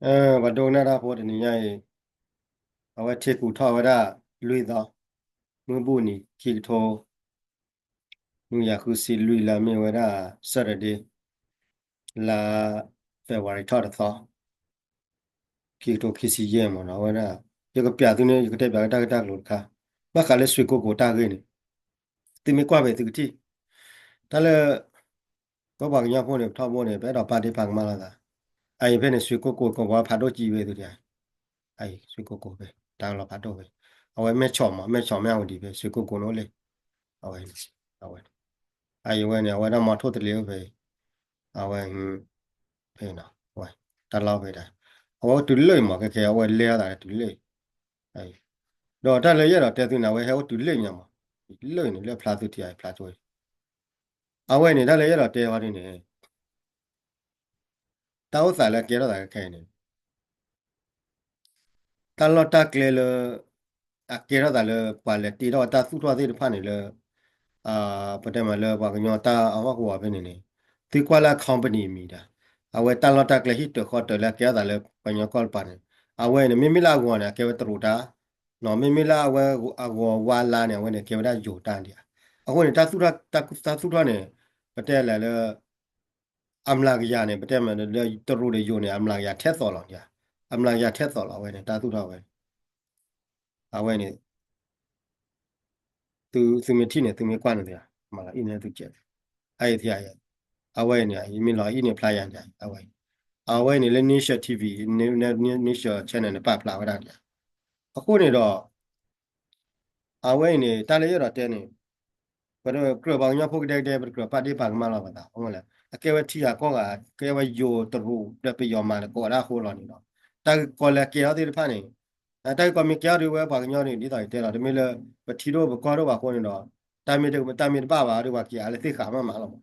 ပှၤဒိကနၣ်တၢ်ဖိတနံၤညါအံၤ, အဝဲထံကူးထီၣ်ဝဲဒၣ်လွံၢ်သီ, မုၢ်ဘူၣ်နံၤ ခံကထိ နွံကယၤဃုဆံလွံၢ်လါမ့ၢ်ဝဲဒၣ် Saturday, လါ February ထီၣ်တသီ, ခံကထိခံဆံယဲၢ်မးနီၤ. အဝဲဒၣ် ယကပျးသုန့ၣ် ယကတဲပျးက့ၤတၢ်ဂ့ၢ်တၢ်ကျိၤတခါ, ဘၣ်ဃးလၢ ရွှေကုက္ကို တၢ်ဂ့ၢ်န့ၣ်, သုမ့ၢ်ကွၢ်ဖဲသုကထံၣ်, တၢ်လၢ ပပှၤကညီဖိန့ၣ် ပထီဘိန့ၣ် ပအဲၣ်ဒိးပာ်ဒ့ၣ်ပာ်ကမၣ်လိာ်သး, အအံၤဖဲန့ၣ် ရွှေကုက္ကို ကဝီၤဖးဒိၣ်ကံဖဲသုတယါ, အအံၤ ရွှေကုက္ကို ဖဲ တၢ်လီၢ်ဖးဒိၣ်ဖဲ, အဝဲမဲၢ်ဆီးမး မဲၢ်ဆီး မဲၢ်အဝဒံးဖဲ ရွှေကုက္ကို န့ၣ်အိၣ်လံ, အဝဲ, အဝဲ, အအံၤဝဲန့ၣ် အဝဲဒၣ်မီထိၣ်သလ့ၤအိၣ်ဖဲ, အဝဲ, ဖဲနီၤ, အဝဲ, တၢ်လီၢ်ဖဲဒၣ်, အဝဲအိၣ်တုၤလၢအံၤမး ခဲခဲ အဝဲလဲၤအသးတုၤလၢအံၤ, ဒီးတၢ်လၢယအဲၣ်ဒိးတဲသုန့ၣ် အဝဲဟဲအိၣ်တုၤလၢညါမး, လၢန့ၣ် လၢဖျါသုထံအံၤဖျါဆိ, အဝဲန့ၣ် တၢ်လၢယအဲၣ်ဒိးတဲဝဲဒ်န့ၣ် တၢ်အိၣ်သးလၢအကဲထီၣ်သးခဲခဲအံၤန့ၣ်, တၢ်လီၢ်တၢ်ကျဲလၢ အကဲထီၣ်သးလၢပှၤလဲၤတ့ထီၣ်တၢ်သူၣ်ထီၣ်သ့ၣ်တဖၣ်န့ၣ်လၢ ပတဲမးလၢပှၤကညီတၢ်အဟီၣ်ကဝီၤဖဲန့ၣ်န့ၣ်, သုကွၢ်လၢ company အမံၤဒၣ်, အဝဲတၢ်လီၢ်တၢ်ကျဲဟံၣ်တၢၤဃီတၢၤလၢအကဲထီၣ်သးလၢပှၤကညီကီၢ်တပၤန့ၣ်, အဝဲန့ၣ် မ့မ့ၢ်လၢအဂီၤန့ၣ် အကဲဝဲတရူးတၢ်, မ့မ့ၢ်လၢအဝဲအဂီၤဝါလါန့ၣ် အဝဲန့ၣ်ကဲဝဲဒၣ်ယိၤတၢ်ဒၣ်, အဃိန့ၣ် တၢ်သူၣ်ထီၣ်န့ၣ် ပတဲလဲၣ်လၢ အမျးကယၤန့ၣ် ပတဲမးလၢတရူးဒီးယိၤန့ၣ် အမျးကယၤထဲသိးလီၤ, အမျးကယၤထဲသိးလီၤ အဝဲန့ၣ် တၢ်သူၣ်ထီၣ်ဝဲ, အဝဲန့ၣ် သုမ့ၢ်ထံၣ်န့ၣ် သုမ့ၢ်ကွၢ်န့ၣ် မၤလီၤအံၣ်န့ၢ်သုကဲး, အအံၤ အဝဲန့ၣ် ယမ့ၢ်လီၤအံၣ်န့ၢ်ဖျါယၤန့ၣ် အဝဲ, အဝဲန့ၣ်လၢ Nation TV, Nation channel န့ၣ် ပာ်ဖျါဝဲဒၣ်န့ၣ်, အဃိန့ၣ်ဒီး အဝဲအံၤန့ၣ် တၢ်လၢယအဲၣ်ဒိးတဲန့ၣ်, ပတကြၢးပှၤကညီဖိကဒဲကဒဲ ပတကြၢးပာ်ဒ့ၣ်ပာ်ကမၣ်လီၤပသး, အဃိလဲၣ် အကဲဝဲထံဂၤကီၢ်ဂၤ ကဲဝဲယိၤတရူးဒီးပယီၤမၤသကိးဝဲဒၣ် အဃိလီၤန့ၣ်ဒီး တၢ်ဂ့ၢ်ကီလၢအကဲထီၣ်သ့ၣ်တဖၣ်န့ၣ်, တၢ်ဂ့ၢ်ကီမ့ၢ်ကဲထီၣ်ဒီးဝဲပှၤကညီန့ၣ် ဒ်သိးယတဲလီၤ တမ့ၢ်လၢ ပထံဒိၣ်ပကီၢ်ဒိၣ်ဘၣ်အဃိန့ၣ်ဒီး တၢ်မ့ၢ်တဘၣ်ဘၣ်ဒီး ပှၤက့ၤအါလၢသ့ၣ်ဃးမးမးလီၤမး,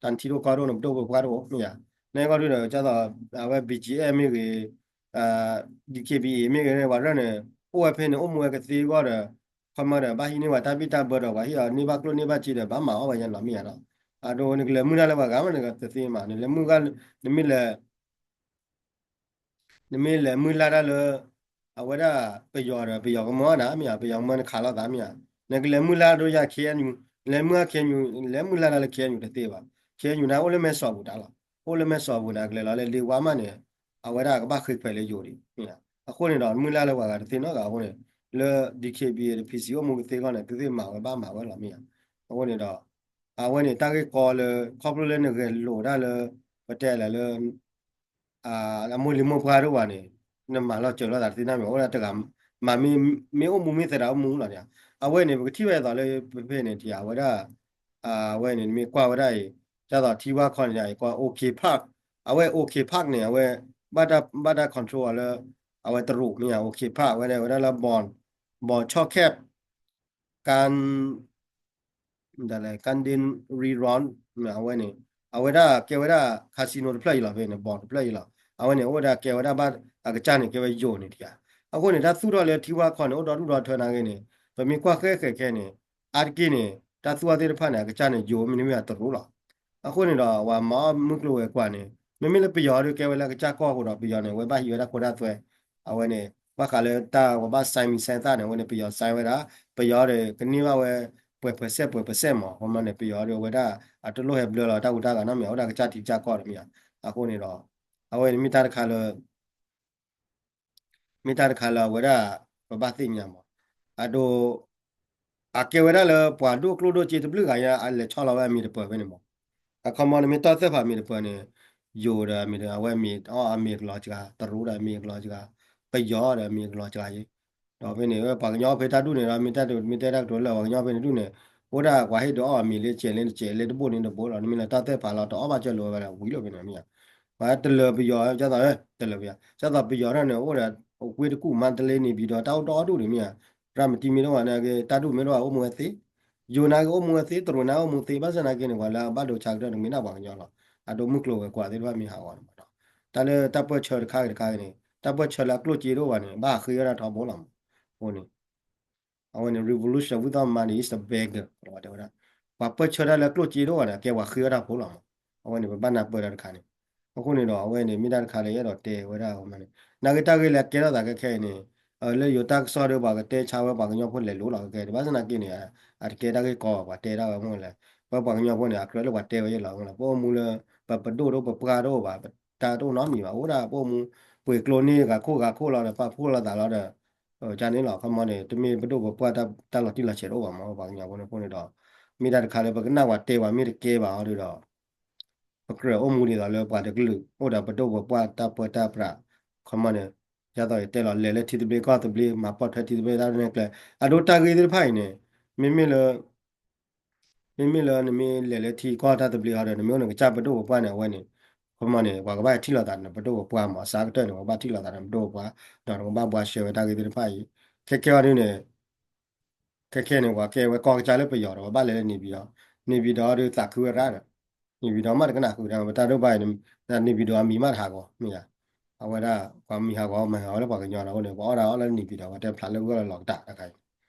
တၢ်ထံဒိၣ်ကီၢ်ဒိၣ်န့ၣ် ပဒိၣ်ပပှၢ်တအိၣ်မ့ၢ်ဧါ, န့ၣ်ကီၢ်ဒိၣ်ဒီး ကၢ်သိး အဝဲ ဘီကၠံအဲၣ်မ့ၢ်ဂ့ၤ ဒံၣ်ခ့ဘံအ့ၣ်မ့ၢ်ဂ့ၤ ပှၤရဲၣ်န့ၣ် အိၣ်ဝဲဖဲန့ၣ် အိၣ်မူဝဲကသ့အဂီၢ်ဒီး ခီမီဒီး ဘၣ်ဟံးန့ၢ်ပှၤတၢ်ဘံၣ်တၢ်ဘၢဒီး ပှၤဟ့ၣ်အီၤန့ၢ်ဘၣ်ကျိၣ်န့ၢ်ဘၣ်စ့ဒီး ဘၣ်မၤအီၣ်ဝဲညါလီၤမ့ၢ်ဧါဒီး, အဒိ နကလဲၤမုၢ်လၢ်လၢပှၤဂၤမး နကသ့မး နလဲၤမုၢ်ဂၤ နမ့ၢ်လဲၤ နမ့ၢ်လဲၤမုၢ်လၢ်တၢ်လၢ အဝဲဒၣ်ပယီၤဒီး ပယီၤကမၢဒၣ်မ့ၢ်ဧါ, ပယီၤကမၢနခးလိာ်သးမ့ၢ်ဧါ, နကလဲၤမုၢ်လၢ်ဒိယၤ ခ့အၣ်ယူၣ်, လဲၤမုၢ်လၢ် ခ့အၣ်ယူၣ်, လဲၤမုၢ်လၢ်တၢ်လၢ ခ့အၣ်ယူၣ် တသ့ဘၣ်, ခ့အၣ်ယူၣ်န့ၣ် အိၣ်လၢမဲၢ်ဆီးပူၤတၢ်လီၤ, အိၣ်လၢမဲၢ်ဆီးပူၤန့ၣ် ကလဲၤလီၤလၢလ့ဝါမးန့ၣ် အဝဲဒၣ်ကဘၣ်ဃ့ခွဲးလၢယိၤဒံးမ့ၢ်ဧါ, အဃိန့ၣ်ဒီး မုၢ်လၢ်လၢပှၤဂၤတသ့နီတဂၤအဃိန့ၣ် လၢ ဒံၣ်ခ့ဘံအ့ၣ် ဒီး ဖံစံ အိၣ်မူကသ့အဂီၢ်န့ၣ် သုသ့ၣ်မၤဝဲဘၣ်မၤဝဲလီၤမ့ၢ်ဧါ, အဃိန့ၣ်ဒီး အဝဲန့ၣ်တၢ်ဂ့ၢ်ကီလၢ ခီဖျိလၢနဂဲၤလိာ်တၢ်လၢ ပတဲလဲၣ်လၢ အမိၢ်လံၤမိၢ်ပှၢ်တအိၣ်ဘၣ်န့ၣ် နမၤလီၤစၢၤလိာ်သးတသ့နီတမံၤ အိၣ်ဒၣ်တဂၤ မၤမ့ၢ်အိၣ်မူမ့ၢ်သရၣ်အိၣ်မူလီၤန့ၣ်, အဝဲန့ၣ် ပကထံၣ်ဝဲအသိးလၢဖဲဖဲန့ၣ် ထံၣ်အဝဲဒၣ် အဝဲန့ၣ် နမ့ၢ်ကွၢ်ဝဲဒၣ်အံၤ ဒ်သိးထံဝါခီန့ၣ် ယကွၢ် OK Park, အဝဲ OK Park န့ၣ် အဝဲ ဘၣ်တၢ် ဘၣ်တၢ် control အီၤလၢ အဝဲတရူးမ့ၢ်ဧါ OK Park အဝဲဒၣ် အဝဲဒၣ်လၢ ဘီၣ် ဘီၣ်ဆီၣ်ခဲး ကၣ် ဒ်လဲၣ် ကၣ်ဒ့ၣ်ရံရၣ် အဝဲန့ၣ် အဝဲဒၣ်ကဲဝဲဒၣ် casino တဖျၢၣ်အံၤလီၤ ဖဲန့ၣ် ဘီၣ်တဖျၢၣ်အံၤလီၤ. အဝဲန့ၣ် အိၣ်ဝဲဒၣ်ကဲဝဲဒၣ်ဘၣ်အကစၢ်န့ၣ် ကဲဝဲယိၤန့ၣ်တယါ. အဃိန့ၣ် တၢ်သူၣ်ထီၣ်လၢထံဝါခီန့ၣ် အိၣ်ဒီဒူၣ်ဒီထၢနာ်ဂ့ၤန့ၣ် ပမ့ၢ်ကွၢ်ဃဲဃဲခဲန့ၣ် အါတက့ၢ်န့ၣ် တၢ်သူၣ်ထီၣ်သ့ၣ်တဖၣ်န့ၣ် အကစၢ်န့ၣ် ယိၤမ့တမ့ၢ်အတရူးလီၤ. အဃိန့ၣ်ဒီး ပှၤမၤအီၣ်မုၢ်ကျိၤဝဲၤကွာ်န့ၣ် မ့မ့ၢ်လၢပယီၤဒုးကဲဝဲလၢအကစၢ်ကီၢ်အဃိဒီး ပယီၤန့ၣ် အဝဲဘၣ်ဟံးဝဲဒၣ်ခိတၢ်သွဲ အဝဲန့ၣ် ဘၣ်ဃးလၢတၢ်ဝဲဘၣ် sign မံ sign သၣ်န့ၣ် အဝဲန့ၣ် ပယီၤ sign ဝဲဒၣ် ပယီၤဒီးကန့ၢ်ဘၣ်ဝဲ ပှဲၤ percent ပှဲၤ percent မး အဃိမးန့ၣ် ပယီၤဒီးအဝဲဒၣ် အတလိၣ်ဟဲဘျၢလီၤတၢ်ဟူးတၢ်ဂဲၤနီတမံၤ အဝဲဒၣ်ကစၢ်ထံကစၢ်ကီၢ်တမ့ၢ်ဧါ. အဃိန့ၣ်ဒီး အဝဲန့ၣ်မ့ၢ်တၢ်တခါလၢ မ့ၢ်တၢ်တခါလၢအဝဲဒၣ် ပဘၣ်သ့ၣ်ညါမး အဒိ အကဲဝဲဒၣ်လၢပှၤဒိၣ်ကျိၣ်ဒိၣ်စ့တဘျုးဂၤညါ အလဲၤဆီလီၤဝဲအမံၤတပၢၤဖဲန့ၣ်မး. အခီမီန့ၣ်မ့ၢ်တီၢ်သဲၣ်ဖးမံၤတပၢၤန့ၣ် ယိၤဒီးအမံၤ အဝဲမ့ၢ်အီၣ်အမံၤကလီၤစှၤ တရူးဒီးအမံၤကလီၤစှၤ ပယီၤဒီးအမံၤကလီၤစှၤယ့ၣ် ဒီးဖဲန့ၣ် ပှၤကညီဖဲတၢ်ဒူၣ်န့ၣ်ဒီး မ့ၢ်တၢ်ဒိးမ့ၢ်တဲတၢ်ကတိၤလၢပှၤကညီဖဲန့ၣ်ဒူၣ်န့ၣ် အိၣ်ဒၣ်ပှၤဟ့ၣ်ဒုးအီၣ်အမံၤလၢစဲးလၢတစဲးလၢတဘိၣ်န့ၣ်တဘိၣ်လီၤ. နမ့ၢ်လဲၤတီၢ်သဲၣ်ဖးလီၤ တအီၣ်ဘၣ်ကၢၢ်လိာ်ဝဲဒၣ်ဝံၤလီၤဖဲန့ၣ်မ့ၢ်ဧါ. ပှၤတလၢာ်ပယီၤ ကၢ်သိး တလၢာ်ပယီၤ ကၢ်သိးပယီၤထီၣ်န့ၣ် အိၣ်ဒီး ဝ့ၢ်တကူၣ် မါတလ့ န့ၣ်ပၠံၤဒီး တၢ်အိၣ်ဒီဒူၣ်န့ၣ်မ့ၢ်ဧါ. ရၤမတံမ့ၢ်တအိၣ်ဘၣ်နာ်က့ တၢ်ဒူၣ်မ့ၢ်တအိၣ်ဘၣ် အိၣ်မူဝဲသ့ ယိၤနာ်က့အိၣ်မူဝဲသ့ တရူးနာ်က့အိၣ်မူသ့ ဘၣ်ဆၣ်နာ်က့န့ၣ် ပှၤလၢအဘၣ်ဒိဆါကတၢၢ်န့ၣ် မ့ၢ်ဒၣ်ပှၤကညီလီၤ. အဒိမုၢ်ကျိၤဝဲၤကွာ်သ့ၣ်တဖၣ်မ့ၢ်ဟးဂီၤန့ၣ်မးဒီး တၢ်လၢတၢ်ပၢၢ်ဆၢတခါဂ့ၤတခါဂ့ၤန့ၣ် တၢ်ပၢၢ်ဆၢလၢအကျိၣ်စ့တအိၣ်ဘၣ်န့ၣ် ဘၣ်ဃ့ဝဲဒၣ်ထီဘိလီၤမး. အဃိန့ၣ် အဝဲန့ၣ် revolution without money is a beggar တဲဝဲဒၣ် ပှၤပၢၢ်ဆၢတၢ်လၢအကျိၣ်စ့တအိၣ်ဘၣ်န့ၣ် အကဲပှၤဃ့ဝဲဒၣ်ဖိလီၤမး. အဝဲန့ၣ် ပဘၣ်နၢ်ပၢၢ်တၢ်တခါန့ၣ် အဃိန့ၣ်ဒီး အဝဲန့ၣ် မ့ၢ်တၢ်တခါလၢယအဲၣ်ဒိးတဲဝဲဒၣ်မးန့ၣ် နာ်က့တၢ်ဂ့ၢ်လၢအကဲထီၣ်သးခဲခဲအံၤန့ၣ် လၢယိၤတၢ်ကစီၣ်ဒီး ပှၤကတဲဆါဝဲပှၤကညီဖိလဲၤလိၤလီၤခဲခဲန့ၣ် ဘၣ်ဆၣ်သနာ်က့န့ၣ် အတကဲတၢ်ဂ့ၢ်ကီ ပှၤတဲတၢ်ဝဲမ့ၢ်လဲၣ် ပပှၤကညီဖိန့ၣ် အကြၢးလၢပှၤတဲဝဲယဲလီၤမ့ၢ်လဲၣ် ပအိၣ်မူလၢ ပပဒိၣ်တအိၣ် ပပှၢ်တအိၣ်ဘၣ် ပတၢ်တအိၣ်နီတမံၤဘၣ် အိၣ်ဒၣ်ပအိၣ်မူ ပှ့ၤကျိန့ၢ်ဂၤခိၣ်ဂၤခိၣ်လီၤဒီး ပာ်ဖှိၣ်လိာ်သးလီၤဒီး ကန့ၣ်လီၤ ခီမီန့ၣ် တမ့ၢ်ပဒိၣ်ပပှၢ်တၢ်လီၤတံၢ်လီၤဆဲးတအိၣ်ဘၣ်မး ပှၤကညီဖိန့ၣ်အဃိန့ၣ်ဒီး မ့ၢ်တၢ်တခါလၢပကနၣ်ပှၤတဲပှၤမ့ၢ်တကဲဘၣ်အီၤဒီး ပကြၢးအိၣ်မူဒ်သိးလၢပှၤတကလုာ် အိၣ်ဒီးပဒိၣ်ပပှၢ်တၢ်ပၢတၢ်ပြး ခီမီန့ၣ် ဒ်သိးယတဲလီၤ လဲၤလၢထံသဘျ့ကီၢ်သဘျ့ မၤပိာ်ထွဲထံသဘျ့တၢ်ရဲၣ်တၢ်ကျဲၤ အဒိတၢ်ဂ့ၢ်သ့ၣ်တဖၣ်အံၤန့ၣ် မ့မ့ၢ်လၢ မ့မ့ၢ်လၢနမ့ၢ်လဲၤလၢထံကီၢ်တၢ်သဘျ့အီၤဒီး နမ့ၢ်အိၣ်နကစၢ်ပဒိၣ်ပပှၢ်န့ၣ် အဝဲန့ၣ် ခီမီန့ၣ် ပှၤကဘၣ်ထံၣ်လိာ်သးနပဒိၣ်ပပှၢ်မး အစးကတၢၢ်န့ၣ် ပှၤဘၣ်ထံၣ်လိာ်သးနပဒိၣ်ပပှၢ် ဒီးနကဘၣ်ဘှါရှဲဝဲတၢ်ဂ့ၢ်သ့ၣ်တဖၣ်အံၤ ခဲခဲအံၤဒုန့ၣ် ခဲခဲန့ၣ် ပှၤကဲဝဲကီၢ်ကစၢ်လၢပယီၤဒီး ပှၤဘၣ်လဲၤလၢ နေပြည်တော် နေပြည်တော် အီၤဒုးသးခုဝဲရၣ်ဒီး နေပြည်တော် မးတကနၣ်ဃုာ်တၢ် ပတၢ်ဒိၣ်ဘၣ်အံၤ နေပြည်တော် အမံၤမးတဟးဂီၤ မ့ၢ်ဧါ အဝဲဒၣ် ပှၤမံၤဟးဂီၤ မၤဟးဂီၤလၢပှၤကညီဒီးအဃိန့ၣ် ပှၤအီၣ်ဒၣ်အီၣ်လၢ နေပြည်တော် ပှၤတဲဖျါလၢဂၢၢ်လီၤကတၢၢ်တခါအံၤ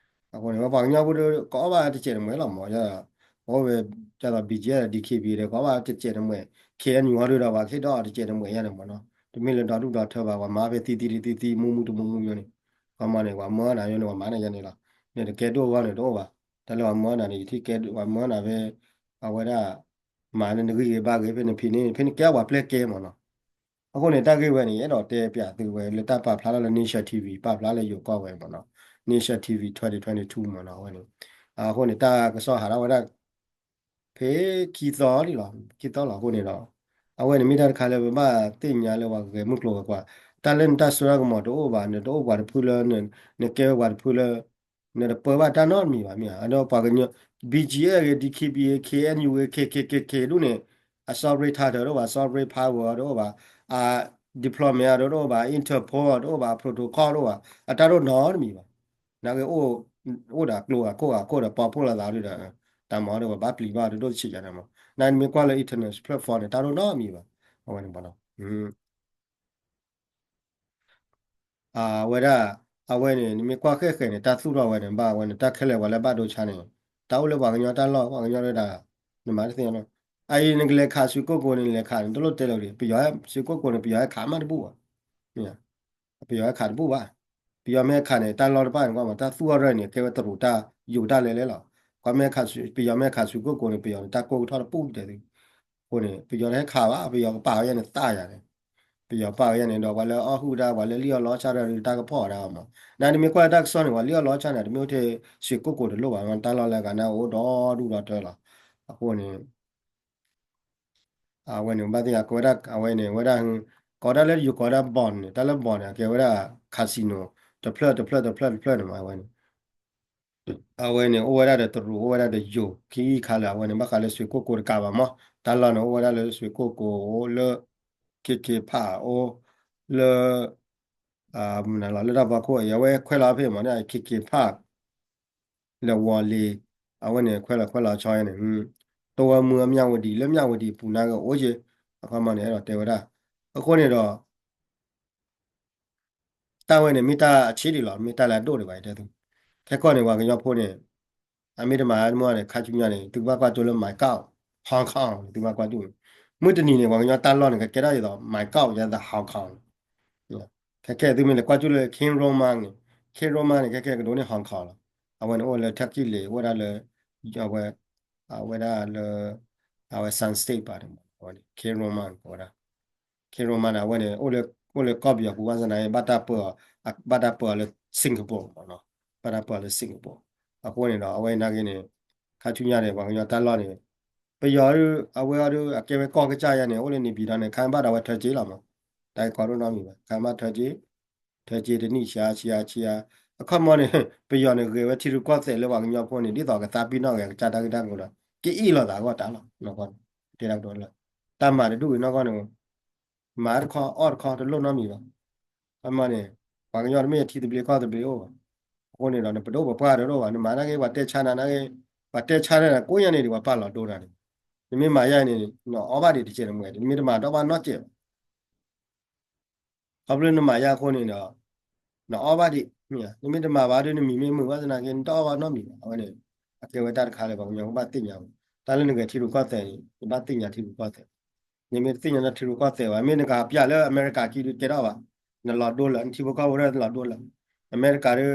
အဃိန့ၣ် ပှၤကညီဖိဒီး ကအီၣ်ဘၣ်တစဲးတမှဲၤလီၤမး ပအိၣ်ဝဲ ဒ်သိး ဘီကၠံ ဒီး ဒီခ့ဘံ ဒီး ကအီၣ်ဘၣ်တစဲးတမှဲၤ ခ့အဲၣ်ယူၣ် အီၤဒုဒီး ပှၤကဟ့ၣ်ဒီးအီၤတစဲးတမှဲၤယါန့ၣ်မးနီၤ တမ့ၢ်လၢဒီဒူၣ်ဒီထၢဘၣ် ပှၤမၤဖဲသံသံတသံသံ မူမူတမူမူယိန့ၣ် ခီမီန့ၣ် ပှၤမၢနၤယိန့ၣ် ပှၤမၤနၤယါန့ၣ်လီၤ န့ၣ်တကဲဒိၣ်အဂီၢ်န့ၣ်တအိၣ်ဘၣ် တၢ်လၢပှၤမၢနၤန့ၣ် ယထံၣ်ကဲ ပှၤမၢနၤဖဲ အဝဲဒၣ် မၤလၢနဂံၢ်ဂ့ၤဘါဂ့ၤ ဖဲနဖံးန့ၣ် ဖဲနကဲပှၤပျဲၢ်ကဲမးနီၤ အဃိန့ၣ် တၢ်ဂ့ၢ်ဝဲန့ၣ် ယအဲၣ်ဒိးတဲပျးသုဝဲလၢတၢ်ပာ်ဖျါထီၣ်လၢ Nation TV ပာ်ဖျါလၢယိၤကီၢ်ဝဲမးနီၤ Nation TV twenty twenty-two မးနီၤ အဝဲန့ၣ် အဃိန့ၣ် တၢ်ကစီၣ်ဟးထီၣ်ဝဲဒၣ် ဖဲခံသီလံလီၤ ခံသီလီၤအဃိန့ၣ်ဒီး အဝဲန့ၣ်မ့ၢ်တၢ်တခါလၢပဘၣ်သ့ၣ်ညါလၢပှၤဂဲၤမုၢ်ကျိၤဝဲၤကွာ် တၢ်လၢနတၢ်စိတၢ်ကမီၤတအိၣ်ဘၣ် နတအိၣ်ပှၤတဖုလၢ နကဲဝဲပှၤတဖုလၢ နတပၢဘၣ်တၢ်နီတမံၤဘၣ် မ့ၢ်ဧါ အဒီးပှၤကညီ ဘီကၠံ ဂ့ၤ ဒီခ့ဘံ ဂ့ၤ ခ့အဲၣ်ယူၣ် ဂ့ၤ ခ့ခ့ခ့ခ့ဒူၣ်န့ၣ် အ sovereign title တအိၣ်ဘၣ် sovereign power တအိၣ်ဘၣ် အ diplomat တအိၣ်ဘၣ် Interpol တအိၣ်ဘၣ် protocol တအိၣ်ဘၣ် အတၢ်တအိၣ်နီတမံၤဘၣ် နာ်က့ အိၣ်ဒီးကျိဂၤခိၣ်ဂၤခိၣ်ဒီးပာ်ဖှိၣ်လိာ်သးဒ်ဒီး တၢ်မၤဒီးပဘၣ်ပျံၤဘၣ်ဒီးဒိၣ်တဆံးယါန့ၣ်မး နာ်က့နမ့ၢ်ကွၢ်လၢ international platform န့ၣ် တၢ်တအိၣ်နီတမံၤဘၣ် အဝဲန့ၣ်မးနီၤ အဝဲဒၣ် အဝဲန့ၣ် နမ့ၢ်ကွၢ်ဃဲၣ်ဃဲၣ်န့ၣ် တၢ်သူၣ်ထီၣ်ဝဲန့ၣ် ဘၣ်အဝဲန့ၣ် တၢ်ခဲလၢာ်ပှၤလၢဘၣ်ဒိဆါန့ၣ် တၢ်အိၣ်လၢပှၤကညီတၢ်လီၢ် ပှၤကညီတဒၣ် နမၤတသ့ၣ်ညါနီၤ အအံၤနကလဲၤခးဆွ့ၣ်ကိၣ်ကိၤန့ၣ် နလဲၤခးန့ၣ် တလိၣ်တဲလၢၤဒံး ပယီၤဟဲဆွ့ၣ်ကိၣ်ကိၤန့ၣ် ပယီၤဟဲခးမးတဘူၣ်ဘၣ် ပယီၤဟဲခးတဘူၣ်ဘၣ် ပယီၤမ့ၢ်ဟဲခးန့ၣ် တၢ်လီၢ်တဖၣ်န့ၣ် ကွၢ်မး တၢ်သူၣ်ထီၣ်ရၢၢ်န့ၣ် ကဲဝဲတရူးတၢ်ယိာ်တၢ်လဲၤလဲၤလီၤ ကွၢ်မ့ၢ် ပယီၤမ့ၢ်ဟဲခးဆွ့ၣ်ကိၣ်ကိၤန့ၣ် ပယီၤန့ၣ် တၢ်ကိၢ်ကထီၣ်တပူၤတဲသု အဃိန့ၣ် ပယီၤတဟဲခးဘၣ် ပယီၤကပာ်ဝဲယါန့ၣ်သၣ်ယါန့ၣ် ပယီၤပာ်ဝဲယါန့ၣ်ဒီး ပှၤလၢအီၣ်ဟုၣ်တၢ် ပှၤလၢလံၣ်အီၣ်လီဆၣ်တၢ်ဒီး တၢ်ကဖီၣ်အီၤဒၣ်အီၤမး နၤနမ့ၢ်ကွၢ်တၢ်ကစီၣ်န့ၣ် ပှၤလံၣ်အီၣ်လီဆၣ်န့ၣ် တမ့ၢ်အိၣ်ထဲဆွ့ၣ်ကိၣ်ကိၤတလိၣ်ဘၣ် တၢ်လီၢ်လၢအဂၤန့ၣ် အိၣ်ဒီဒူၣ်ဒီထၢလီၤ အဃိန့ၣ် အဝဲန့ၣ် ဘၣ်သ့ၣ်ညါ ကဝဲဒၣ် အဝဲန့ၣ် ဝဲဒၣ် ကိးဒၣ်လၢယိၤကိးဒၣ် bond န့ၣ် တၢ်လၢ bond န့ၣ် အကဲဝဲဒၣ် casino တဖျၢၣ်တဖျၢၣ်တဖျၢၣ်တဖျၢၣ်န့ၣ်မး အဝဲန့ၣ် အဝဲန့ၣ် အိၣ်ဝဲဒၣ်ဒီးတရူး အိၣ်ဝဲဒၣ်ဒီးယိၤ ခံခါလၢာ် အဝဲန့ၣ် ဘၣ်ဃးလၢဆွ့ၣ်ကိၣ်ကိၤတကးဘၣ်မး တၢ်လီၢ်န့ၣ် အိၣ်ဝဲဒၣ်လၢဆွ့ၣ်ကိၣ်ကိၤ အိၣ်လၢ ခ့ခ့ဖး အိၣ်လၢ လၢတၢ်ဖီခိၣ်အံၤ အဝဲခွဲးလီၤဖဲမးန့ၣ် ခ့ခ့ဖး လၢဝီၤလ့ၤ အဝဲန့ၣ် ခွဲးလီၤခွဲးလီၤဆီန့ၣ် တဝဲမုၢ်အမၠၣ်ဝတံၤ လၢမၠၣ်ဝတံၤပူၤနာ်က့အိၣ်က့ၤ အခီမးန့ၣ် အဲၣ်ဒိးတဲဝဲဒၣ် အဃိန့ၣ်ဒီး တၢ်ဝဲန့ၣ် မ့ၢ်တၢ်အဆံးဒံးလီၤ မ့ၢ်တၢ်လၢအဒိၣ်ဒံးဘၣ်တဲသု ခဲကီၢ်န့ၣ် ပှၤကညီဖိန့ၣ် အမ့ၢ်တမၤမ့ၢ်န့ၣ် ခါဆူညါန့ၣ် သုကဘၣ်ကွၢ်ကၠိလၢ Macau Hong Kong န့ၣ် သုကဘၣ်ကွၢ်ကၠိ မုၢ်တနံၤန့ၣ် ပှၤကညီတၢ်လီၢ်န့ၣ် ကကဲထီၣ်ဒ်သိး Macau ယသး Hong Kong န့ၣ် ခဲခဲသုမ့ၢ်လဲၤကွၢ်ကၠိလၢ King Roman န့ၣ် King Roman န့ၣ် ခဲခဲကဒိးန့ၢ် Hong Kong လီၤ အဝဲန့ၣ်အိၣ်လၢ Turkey လံ အိၣ်ဝဲဒၣ်လၢ အဝဲ အဝဲဒၣ်လၢ အဝဲ Sun State ပၤန့ၣ် အဝဲန့ၣ် King Roman ဝဲဒၣ် King Roman န့ၣ် အဝဲန့ၣ် အိၣ်လၢ အိၣ်လၢကီၢ်ပယီၤပူၤဘၣ်ဆၣ်သနာ်က့ ဘၣ်တၢ်ပၢအီၤ ဘၣ်တၢ်ပၢအီၤလၢ Singapore မးနီၤ ဘၣ်တၢ်ပၢအီၤလၢ Singapore အဃိန့ၣ်ဒီး အဝဲနာ်က့န့ၣ် ခါဆူညါန့ၣ် ပှၤကညီတၢ်လီၢ်န့ၣ် ပယီၤ အဝဲအီၤဒုး အကဲဝဲကီၢ်ကစၢ်ယါန့ၣ် အိၣ်လၢ နေပြည်တော် န့ၣ် ခါဘၣ်ဒီးအဝဲထၢက့လီၤမး တၢ်ကီဒိၣ်နီတမံၤဘၣ် ခါမးထၢက့ ထၢက့တနံၣ်ဆံးအါ ဆံးအါ ဆံးအါ အခီမးန့ၣ် ပယီၤန့ၣ် ဂဲၤဝဲထံရူၢ်ကီၢ်သဲးလၢပှၤကညီဖိန့ၣ် ဒ်သိးကသးပ့ၤနီၣ်ဂဲၤကစၢ်တၢ်ဂ့ၢ်တၢ်ကျိၤဒီး ကအ့ၣ်လိာ်သးအဂီၢ်တၢ်လီၤ တဲဒၣ်ကဒီးလၢ တၢ်မၤတဒူၣ်အံၤနီၢ်ကီၢ်န့ၣ် မၤတခီအီၣ်တခီတလိၣ်နီတမံၤဘၣ်. အမ့ၢ်န့ၣ် ပှၤကညီတမ့ၢ်ထံသဘျ့ကီၢ်သဘျ့အိၣ်ဘၣ်. အဃိန့ၣ်ဒီး နပဒိၣ်ပပှၢ်တအိၣ်ဘၣ်, နမၤနာ်က့ ပှၤတဲဆါနၤနာ်က့, ပှၤတဲဆါနၤကိးညါန့ၣ်ဒီး ပှၤပာ်လီၤဒိနၤန့ၣ်, နမ့ၢ်မၤယါအံၤန့ၣ် နအီၣ်ဘၣ်ဒံးတစဲးတမှဲာ်, နမ့ၢ်တမၤတအီၣ်ဘၣ်နီတစဲးဘၣ်. ခီဖျိနမၤယါအဃိန့ၣ်ဒီး နအီၣ်ဘၣ်ဒံး, နမ့ၢ်တမၤဘၣ်ဒီး နမံၤမ့ၢ်မုာ်ဘၣ်သနာ်က့ နတအီၣ်ဘၣ်နီတမံၤဘၣ်. အဝဲန့ၣ် အကဲဝဲတၢ်တခါလၢပှၤကညီကဘၣ်သ့ၣ်ညါဝဲ, တၢ်လၢနဂဲၤထံရူၢ်ကီၢ်သဲးန့ၣ် နဘၣ်သ့ၣ်ညါထံရူၢ်ကီၢ်သဲး နမ့ၢ်တသ့ၣ်ညါနထံရူၢ်ကီၢ်သဲးဘၣ်, မ့ၢ်နကဟးပျဲလၢအမဲရကၤခံဒုးကဲထီၣ်ဘၣ်, နလီၤဒိလၢာ်, နထံဖိကီၢ်ဖိလၢနလီၤဒိလၢာ်, အမဲရကၤဒီး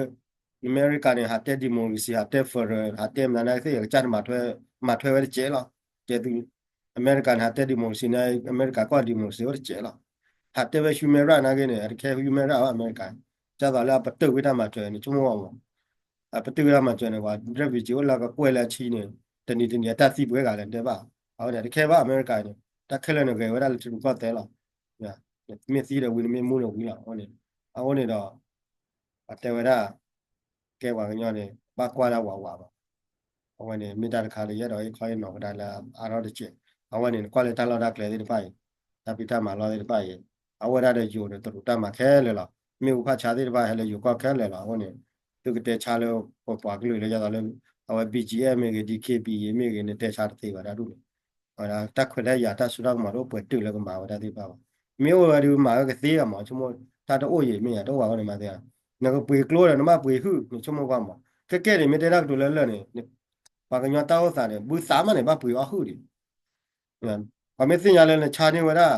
အမဲရကၤန့ၣ် ဟးတဲ democracy ဟးတဲ federal ဟးတဲမနုၤနာ်က့သ့ၣ် ကစၢ်တမၤထွဲ, မၤထွဲဝဲတစဲးလီၤ, ကဲသု, အမဲရကၤန့ၣ် ဟးတဲ democracy န့ၣ် အမဲရကၤကီၢ် democracy ဝဲတစဲးလီၤ, ဟးတဲဝဲ human right နာ်က့န့ၣ် အတခဲ human right ဘၣ် အမဲရကၤ, ဒ်သိးလၢအပတုာ်ဝဲတၢ်မၤစၢၤန့ၣ် ဆိကမိၣ်ဘၣ်မး အပတုာ်ဝဲတၢ်မၤစၢၤန့ၣ် ပှၤ refugee အိၣ်လၢကကွဲၢ်လၢအဆံန့ၣ် တနံၤတနံၤအတၢ်သံပှဲၤဂၤလဲၣ်တဲဘၣ်, အဝဲန့ၣ် တခဲဘၣ် အမဲရကၤန့ၣ် တၢ်ခဲလၢာ်န့ၣ်ဂဲၤဝဲဒၣ်လၢထံရူၢ်ကီၢ်သဲးလီၤ, မ့ၢ်သံဒီးဝံၤ နမ့ၢ်မူဒီးဝံၤလီၤ, အဃိန့ၣ်, အဃိန့ၣ်ဒီး အတဲဝဲဒၣ် ကဲပှၤကညီန့ၣ် ဘၣ်ကွၢ်ဒၣ်ဝးဝးဘၣ်, အဝဲန့ၣ် မ့ၢ်တၢ်တခါလၢယအဲၣ်ဒိးဟ့ၣ်ခီဟ့ၣ်နီၤဝဲဒၣ်လၢအါထီၣ်တစဲး, အဝဲန့ၣ် နကွၢ်လၢတၢ်လီၢ်တၢ်ကျဲသ့ၣ်တဖၣ်အံၤ, တၢ်ဖံးတၢ်မၤလီၢ်သ့ၣ်တဖၣ်အံၤ, အဝဲဒၣ်ဒီးယိၤန့ၣ် တရူးတၢ်မၤခဲလၢာ်လီၤ, မ့ၣ်အူဖးဆါသ့ၣ်တဖၣ်ဟဲလၢယိၤကီၢ်ခဲလၢာ်လီၤ, အဃိန့ၣ် သုကတဲဆါလၢပပှၤကလုာ်လၢယသးလၢ အဝဲ ဘံၣ်ကၠံၣ်အဲၣ် မ့ၢ်ဂ့ၤ ဒံၣ်ခ့ၣ်ပံၣ်အံၤ မ့ၢ်ဂ့ၤ နတဲဆါတသ့ဘၣ်တၢ်ဒ်န့ၣ်, ဝဲဒၣ်တၢ်ခွဲးတၢ်ယာ်တၢ်စိတၢ်ကမီၤတအိၣ်ပှဲၤတုာ်လၢကမၤဝဲဒၣ်သ့ၣ်တဖၣ်ဘၣ်, မ့ၢ်အိၣ်ဝဲဒီးမၤဝဲကသ့အီၤမး, ဆိကမိၣ်တၢ်တအိၣ်ယံၤမ့ၢ်ယၤတအိၣ်ဘၣ်အဃိန့ၣ်မၤသ့, နကပှ့ၤကျိဒီးနဘၣ်ပှ့ၤဟုၣ် နဆိကမိၣ်ကွၢ်မး, ကဲကဲန့ၣ် မ့ၢ်တဲတၢ်ကတိၤလၢလၢာ်န့ၣ်, ပှၤကညီတၢ်အိၣ်သးန့ၣ် ဘုသးမးန့ၣ် ဘၣ်ပှ့ၤအီၣ်ဟုၣ်ဒံး, ပှၤမ့ၢ်သ့ၣ်ညါလၢနဆါန့ၢ်ဝဲဒၣ်,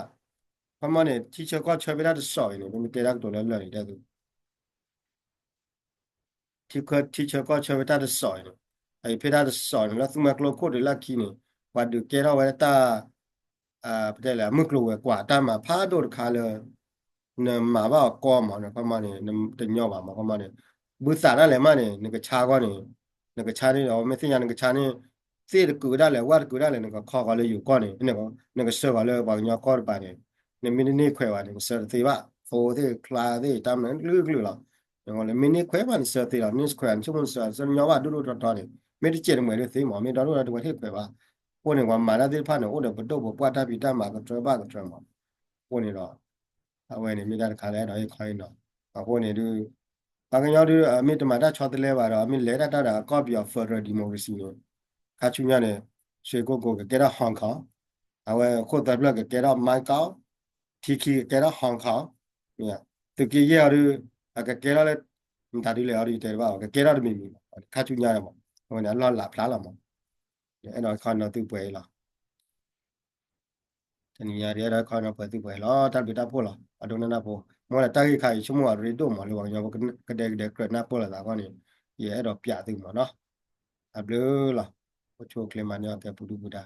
ခီမီန့ၣ် ထံဆၢကီၢ်ဆၢဖဲတၢ်တစိၤအံၤန့ၣ် မ့ၢ်တဲတၢ်ကတိၤလၢလၢာ်န့ၣ် တဲသု ထံဆၢကီၢ်ဆၢဖဲတၢ်တစိၤအံၤန့ၣ်, အအံၤဖဲတၢ်တစိၤန့ၣ် လၢသူမွဲကျိခိၣ်တုၤလၢခံန့ၣ်, ပှၤဒုးကဲထီၣ်ဝဲတၢ်, ပတဲလဲၣ် မုၢ်ကျိၤဝဲၤကွာ်တၢ်မၤဖးဒိၣ်တခါလၢ နမၤဘၣ်အီၤကီမး နခီမီန့ၣ် နတညီဘၣ်မး ခီမီန့ၣ်, ဘုသးဒၣ်လဲာ်မးန့ၣ် နကဆါဃီန့ၣ်, နကဆါန့ၢ်ဒီး မ့ၢ်သ့ၣ်ညါနကဆါန့ၢ်, သ့ၣ်တကုာ်ဒၣ်လဲာ် ဝၣ်တကုာ်ဒၣ်လဲာ် နကခီဃီလၢယိၤကီၢ်န့ၣ်, နကဆှၢဃီလၢပှၤကညီကီၢ်တပၤန့ၣ်, နမ့ၢ်တန့ၢ်ခွဲးဘၣ်န့ၣ် နဆှၢတသ့ဘၣ်, သိသ့ၣ်ချါသ့ၣ် တၢ်မနုၤကလုာ်ကလုာ်လီၤ, မ့ၢ်န့ၢ်ခွဲးဘၣ်နဆှၢသ့လီၤ, န့ၢ်ခွဲးနဆိကမိၣ်နဆှၢ ဆှၢညီဘၣ်ဒိၣ်ဒိၣ်ထီထီန့ၣ်, မ့ၢ်တစဲးတမှဲၤဒုးသ့မး မ့ၢ်ဒီဒိၣ်ဒီးတဝဲထံၣ်ခွဲးဘၣ်, အဃိန့ၣ် ပှၤမၤတၢ်သ့ၣ်တဖၣ်န့ၣ် အိၣ်ဒီးပဒိၣ်ပပှၢ်တၢ်ဖံးတၢ်မၤကတြၢဘၣ်ကတြၢမး, အဃိန့ၣ်ဒီး အဝဲန့ၣ်မ့ၢ်တၢ်တခါလၢအဲၣ်ဒိးဟ့ၣ်ခီဟ့ၣ်နီၤ, အဃိန့ၣ်ဒုး, ပှၤကညီဒုး အမ့ၢ်တမၤတၢ်ဆီတလဲဘၣ်ဒီး အမ့ၢ်လဲၤတၢ်တၢ်ဒီးအကီၢ်ပယီၤ federal democracy န့ၣ်, ခါဆူညါန့ၣ်, ရွှေကုက္ကို ကကဲထီၣ် Hong Kong, အဝဲခိၣ်သၢဖျၢၣ်ကကဲထီၣ် Macau, ထံခံကကဲထီၣ် Hong Kong, သုးက့ယဲၢ်အီၤဒုး, အကကဲထီၣ်လၢ, မတၤဒုးလဲၣ်အီၤဒုးတဲတဘၣ် ကကဲထီၣ်တမံၤမံၤလီၤ, ခါဆူညါန့ၣ်မး, အဝဲန့ၣ်အလီၢ်လးဖျါလီၤမး, အဲၣ်ဒိးဟ့ၣ်ခီနီၤသုပှဲၤအံၤလီၤ. တနံၤညါဒ်အဲၣ်ဒိးဟ့ၣ်ခီနီၤပှဲၤသုပှဲၤအံၤလီၤ, တၢ်ဘျုးတၢ်ဖှိၣ်လီၤ, အဒိနၢ်တၢ်ဖိ, မ်လၢတၢ်ဂ့ၢ်ခါအံၤ ဆိကမိၣ်အရ့ဒိၣ်မးလၢပှၤကညီကဒဲကဒဲကြၢးနၢ်ပၢၢ်လိာ်သးအဂီၢ်န့ၣ်, ယအဲၣ်ဒိးပျးသုမးနီၤ, အဘျုးလီၤ, အိၣ်ဆူၣ်အိၣ်ချ့မၤန့ၢ်အီၣ်ကဲပူၤဒုပူၤဒါ